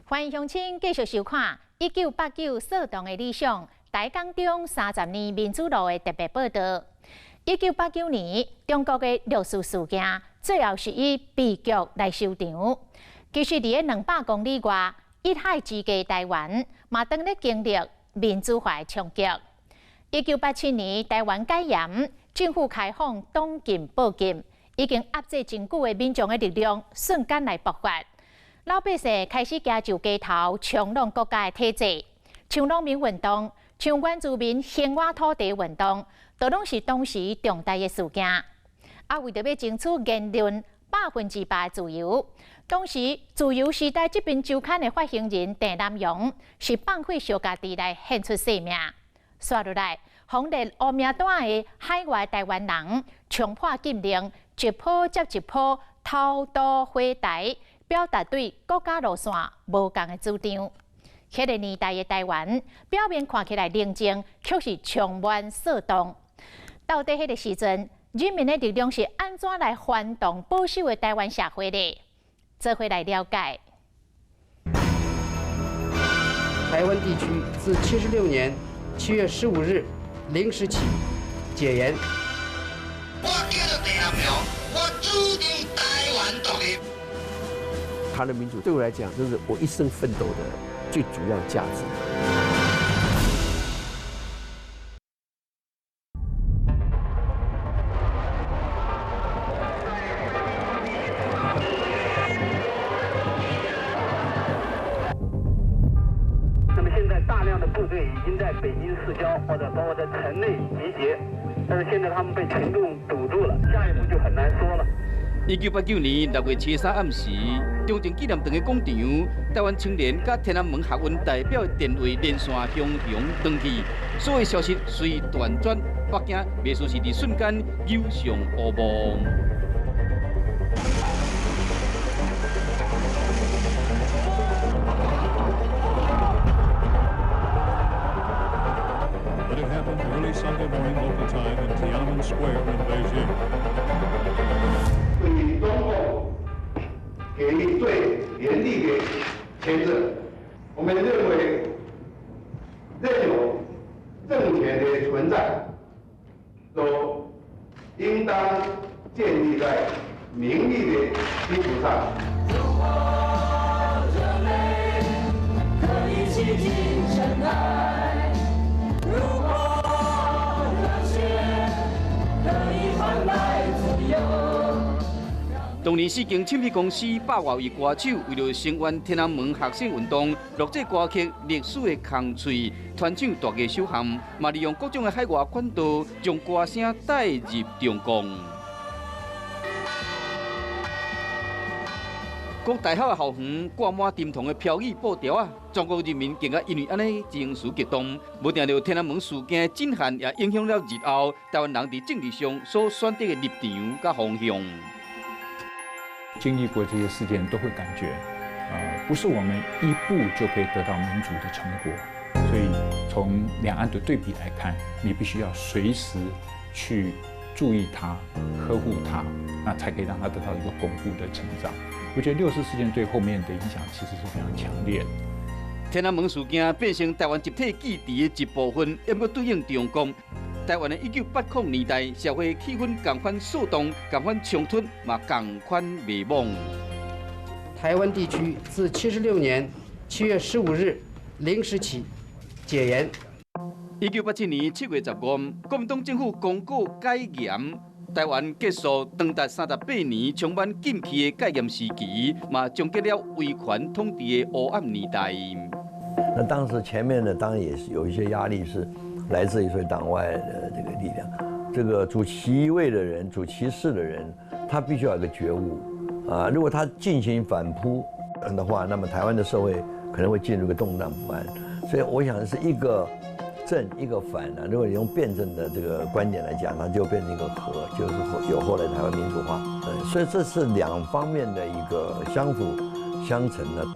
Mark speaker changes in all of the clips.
Speaker 1: 歡迎鄉親繼續收看《1989騷動的理想》台港中30年民主路的特別報導。1989年，中國的六四事件最後是以悲劇來收場。其實，佇咧200公里外，一海之隔台灣，嘛當咧經歷民主化的衝擊。1987年，台灣解嚴，政府開放黨禁報禁，已經壓制真久的民眾的力量瞬間來爆發。老百姓開始行上街頭，衝撞國家的體制，像農民運動，像原住民還我土地運動，都攏是當時重大的事件。啊，為著欲爭取言論100%的自由，當時《自由時代》這篇週刊的發行人鄭南榕是放火燒家己來獻出性命。煞落來，予列烏名單的海外台灣人衝破禁令，一波接一波偷渡回台，表達對國家路線無仝的主張。彼個年代的台灣，表面看起來寧靜，卻是充滿騷動。到底彼個時陣，人民的力量是按怎來翻動保守的台灣社會的？做伙來了解。
Speaker 2: 台灣地區自76年7月15日0時起解嚴。
Speaker 3: 我叫做鄭南榕，我主張台灣獨立。
Speaker 4: 他的民主對我來講，就是我一生奮鬥的最主要價值。
Speaker 5: 那麼現在大量的部隊已經在北京市郊或者包括在城內集結，但是現在他們被群眾堵住了，下一步就很難說了。
Speaker 6: 1989年6月初三暗時，中正紀念堂的廣場，台灣青年佮天安門學運代表的電話連線洶湧斷去，所有消息隨斷轉，北京袂輸是佇瞬間走向烏夢。
Speaker 7: But it happened early Sunday morning local time in Tiananmen Square in Beijing.
Speaker 8: 對於中共給予最嚴厲的譴責，我們認為任何政權的存在都應當建立在民意的基礎上。
Speaker 9: 如果熱淚可以洗淨塵埃，如果熱血可以換來自由。
Speaker 6: 當年四間唱片公司百外位歌手，為著聲援天安門學生運動，錄製歌曲《歷史的空喙》，傳唱大街小巷，嘛利用各種的海外管道，將歌聲帶入中共。國大學的校園掛滿沉銅的標語布條啊，全國人民更加因為按呢情緒激動，無定著天安門事件的震撼，也影響了日後台灣人佇政治上所選擇的立場佮方向。
Speaker 10: 經歷過這些事件，都會感覺，不是我們一步就可以得到民主的成果。所以從兩岸的對比來看，你必須要隨時去注意它、呵護它，那才可以讓它得到一個鞏固的成長。我覺得六四事件對後面的影響其實是非常強烈的。
Speaker 6: 天安門事件變成台灣集體記憶的一部分，也閣對應中共。台灣的1980年代社會氣氛仝款騷動，仝款衝突，嘛仝款迷惘。
Speaker 2: 台灣地區自76年7月15日0時起解嚴。
Speaker 6: 1987年7月15，國民黨政府公告解嚴，台灣結束長達38年充滿禁忌的戒嚴時期，嘛終結了威權統治的黑暗年代。
Speaker 11: 那當時前面呢，當然也是有一些壓力，是來自於所謂黨外的這個力量。這個主其位的人、主其事的人，他必須要有個覺悟啊！如果他進行反撲的話，那麼台灣的社會可能會進入一個動盪不安。所以我想是一個正一個反啊。如果你用辯證的這個觀點來講，它就變成一個和，就是有後來台灣民主化。所以這是兩方面的一個相輔相成的。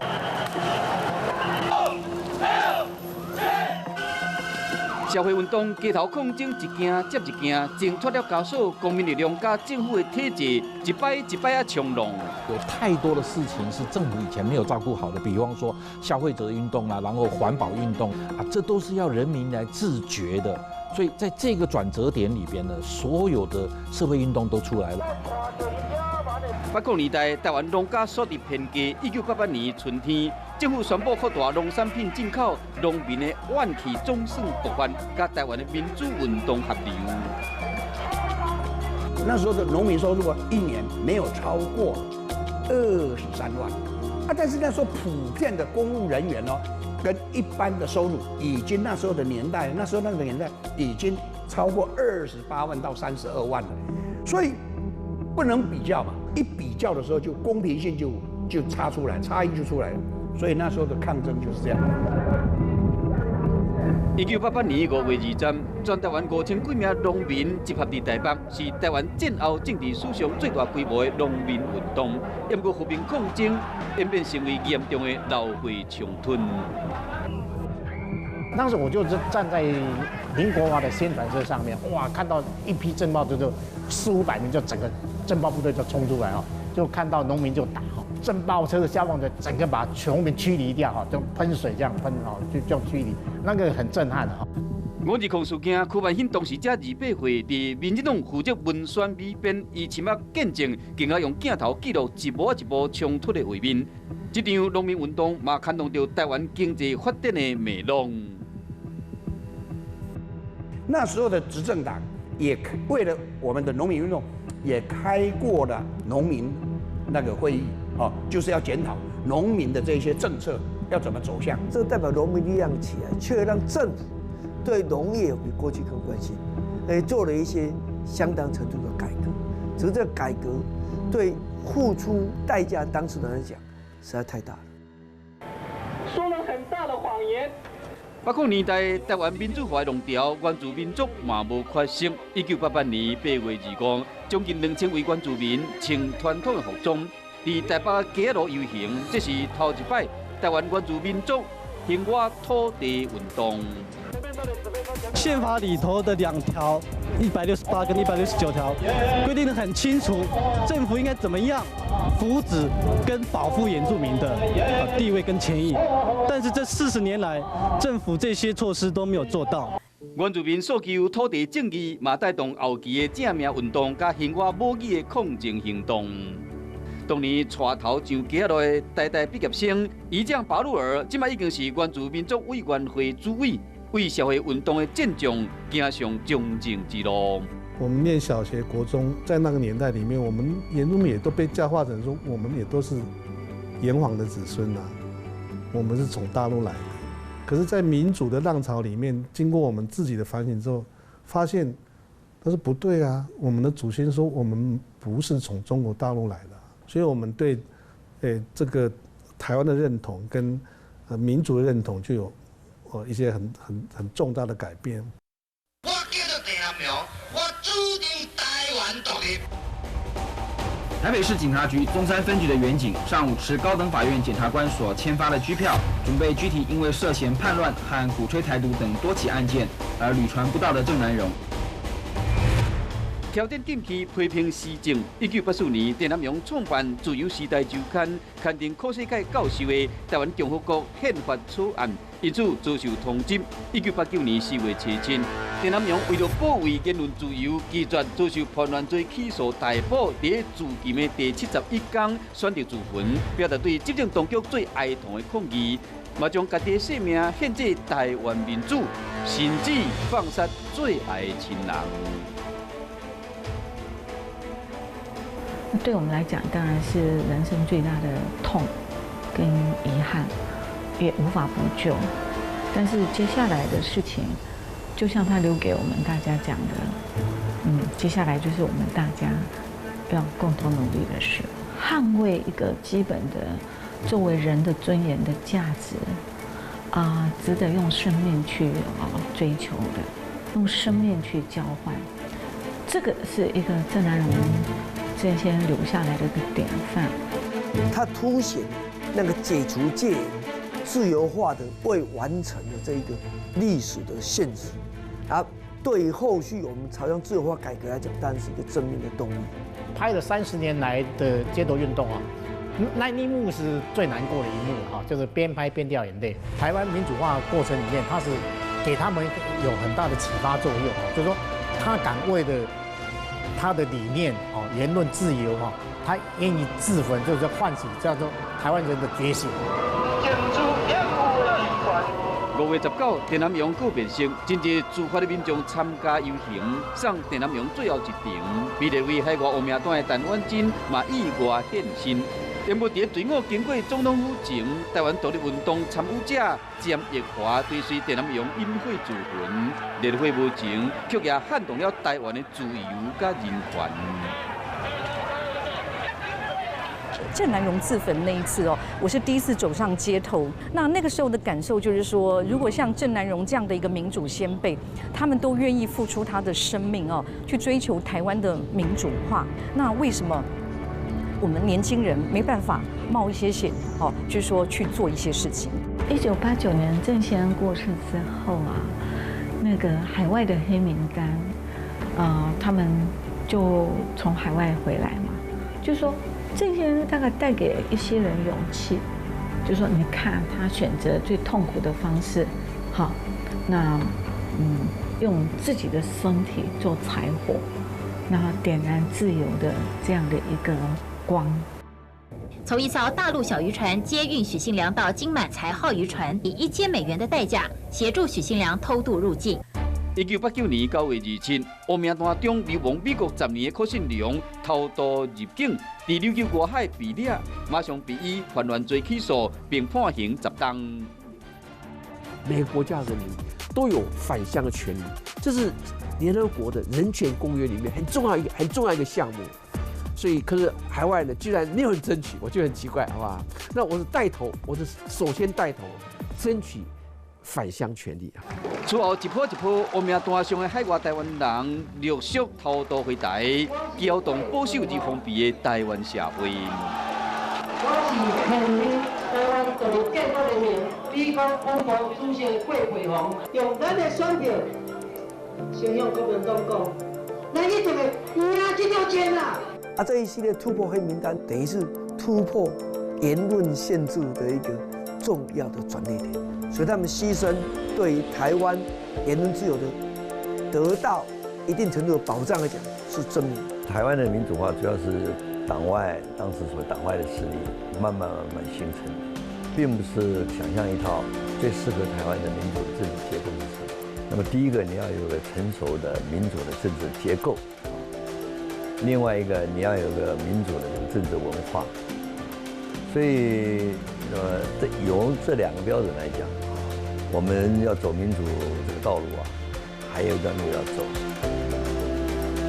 Speaker 6: 社會運動街頭抗爭一件接一件，掙脫了枷鎖，公民力量佮政府的體制一擺一擺仔衝浪。
Speaker 12: 有太多的事情是政府以前沒有照顧好的，比方說消費者運動啊，然後環保運動啊，這都是要人民來自覺的。所以在這個轉折點裡邊呢，所有的社會運動都出來了。
Speaker 6: 80年代，台灣農家鎖佇偏地。1988年春天，政府宣布擴大農產品進口，農民的怨氣總算爆發，佮台灣的民主運動合流。
Speaker 8: 那時候的農民收入一年沒有超過23萬，啊，但是那時候普遍的公務人員哦，跟一般的收入已經那時候的年代，那時候那個年代已經超過28萬到32萬了，所以不能比較嘛。一比較的時候，就公平性就差出來，差異就出來了。所以那時候的抗爭就是這樣。
Speaker 6: 1988年5月23，全台灣5000幾名農民集合佇台北，是台灣戰後政治史上最大規模的農民運動。毋過和平抗爭演變成為嚴重的流血衝突。
Speaker 13: 當時我就站在林國華的宣傳車上面，哇，看到一批鎮暴，就四五百名，就整個鎮暴部隊就衝出來哦，就看到農民就打哈，鎮暴車的消防隊整個把農民驅離掉哈，就噴水這樣噴哈，就這樣驅離，那個很震撼哈。
Speaker 6: 5·2事件，柯萬興當時才28歲，佇民進黨負責文宣美編，伊親目見證，更加用鏡頭記錄一幕一幕衝突的畫面。這場農民運動嘛，牽動著台灣經濟發展的脈絡。
Speaker 8: 那時候的執政黨也為了我們的農民運動，也開過了農民那個會議，哦，就是要檢討農民的這些政策要怎麼走向。
Speaker 14: 這代表農民力量起來，卻讓政府對農業比過去更關心，做了一些相當程度的改革。只是這個改革對付出代價當事人來講，實在太大了。
Speaker 5: 說了很大的謊言。
Speaker 6: 80年代，台灣民主化的浪潮，原住民族嘛無缺席。1988年8月25，將近2000位原住民穿傳統的服裝，佇台北街仔路遊行，這是頭一擺台灣原住民族興我土地運動。
Speaker 15: 憲法裡頭的兩條，168跟169條，規定得很清楚，政府應該怎麼樣扶植跟保護原住民的地位跟權益。但是這40年來，政府這些措施都沒有做到。
Speaker 6: 原住民訴求土地正義，嘛帶動後期的正名運動，佮興我母語的抗爭行動。當年帶頭上街仔路的台大畢業生，伊將巴魯爾，這擺已經是原住民族委員會主委，為社會運動的戰將行上忠貞之路。
Speaker 16: 我們念小學、國中，在那個年代裡面，我們原住民也都被教化成說，我們也都是炎黃的子孫啊，我們是從大陸來的。可是，在民主的浪潮裡面，經過我們自己的反省之後，發現他說不對啊，我們的祖先說我們不是從中國大陸來的，所以我們對，這個台灣的認同跟民族的認同就有一些很重大的改變。
Speaker 3: 我叫做鄭南榕，我主張台灣獨立。
Speaker 17: 台北市警察局中山分局的員警上午持高等法院檢察官所簽發的拘票，準備拘提因為涉嫌叛亂和鼓吹台獨等多起案件而屢傳不到的鄭南榕。
Speaker 6: 挑戰禁區，批評時政。1984年，鄭南榕創辦《自由時代週刊》，刊登考世楷教授的《台灣共和國憲法草案》，因此遭受通緝。1989年4月27，鄭南榕為了保衛言論自由，拒絕遭受叛亂罪起訴逮捕，佇自禁的第71天選擇自焚，表達對執政當局最哀痛的抗議，嘛將家己的性命獻祭台灣民主，甚至放殺最愛的親人。
Speaker 18: 那對我們來講，當然是人生最大的痛跟遺憾，也無法補救。但是接下來的事情，就像他留給我們大家講的，接下來就是我們大家要共同努力的事，捍衛一個基本的作為人的尊嚴的價值，啊，值得用生命去追求的，用生命去交換，這個是一個鄭南榕先生留下來的一個典範。
Speaker 14: 他凸顯那個解除戒嚴、自由化的未完成的這一個歷史的現實。啊，對於後續我們朝向自由化改革來講，當然是一個正面的動力。
Speaker 13: 拍了30年來的街頭運動啊，那一幕是最難過的一幕哈，就是邊拍邊掉眼淚。台灣民主化過程裡面，它是給他們有很大的啟發作用啊，就是說他敢為了他的理念哦，言論自由哈，他願意自焚，就是喚起叫做台灣人的覺醒。
Speaker 6: 5月19，鄭南榕告別式，真濟自發的民眾參加遊行，送鄭南榕最後一程。被列為海外烏名單的陳婉珍嘛意外現身。原本佇隊伍經過總統府前，台灣獨立運動參與者詹益華追隨鄭南榕引火自焚，烈火無情，卻也撼動了台灣的自由佮人權。
Speaker 19: 鄭南榕自焚那一次哦，我是第一次走上街頭。那個時候的感受就是說，如果像鄭南榕這樣的一個民主先輩，他們都願意付出他的生命哦，去追求台灣的民主化，那為什麼我們年輕人沒辦法冒一些險哦，就是說去做一些事情？1989
Speaker 18: 年鄭先生過世之後啊，那個海外的黑名單，他們就從海外回來嘛，就說。鄭先生大概帶給一些人勇氣，就說你看他選擇最痛苦的方式，好，那用自己的身體做柴火，然後點燃自由的這樣的一個光。
Speaker 20: 從一艘大陸小漁船接運許信良到金滿財號漁船，以1000美元的代價協助許信良偷渡入境。
Speaker 6: 1989年9月27，烏名單中流亡美國10年的柯信良偷渡入境，佇琉球外海被掠，馬上被以叛亂罪起訴，並判刑10冬。
Speaker 4: 每個國家人民都有返鄉的權利，這是聯合國的人權公約裡面很重要一個項目。所以，可是海外呢，居然沒有人爭取，我就很奇怪，好吧？那我是帶頭，我是首先帶頭爭取返鄉權利啊！
Speaker 6: 此後一波一波烏名單上的海外台灣人陸續偷渡回台，撬動保守而封閉的台灣社會。
Speaker 21: 我是前台灣獨立建國聯盟美國分部主席郭培宏，用咱的選票先向國民黨講，咱一定會贏這條戰啊！
Speaker 14: 啊，這一系列突破黑名單，等於是突破言論限制的一個重要的轉捩點，所以他們犧牲對於台灣言論自由的得到一定程度的保障來講，是正面。
Speaker 11: 台灣的民主化主要是黨外當時所謂黨外的勢力慢慢慢慢形成的，並不是想象一套最適合台灣的民主政治結構是什麼。那麼第一個你要有個成熟的民主的政治結構，另外一個你要有個民主的這個政治文化。所以，這用這兩個標準來講，我們要走民主這個道路啊，還有一段路要走。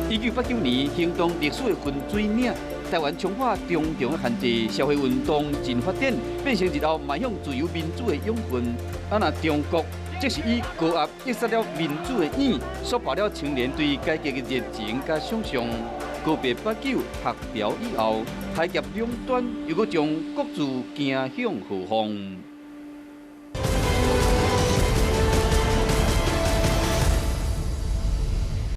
Speaker 6: 1989年，行動歷史的分水嶺，台灣衝破重重的限制，社會運動真發展，變成日後邁向自由民主的養分。啊，若中國則是以高壓扼殺了民主的影，束縛了青年對改革的熱情佮想象。告別八九學潮以後，海峽兩端又閣將各自行向何方？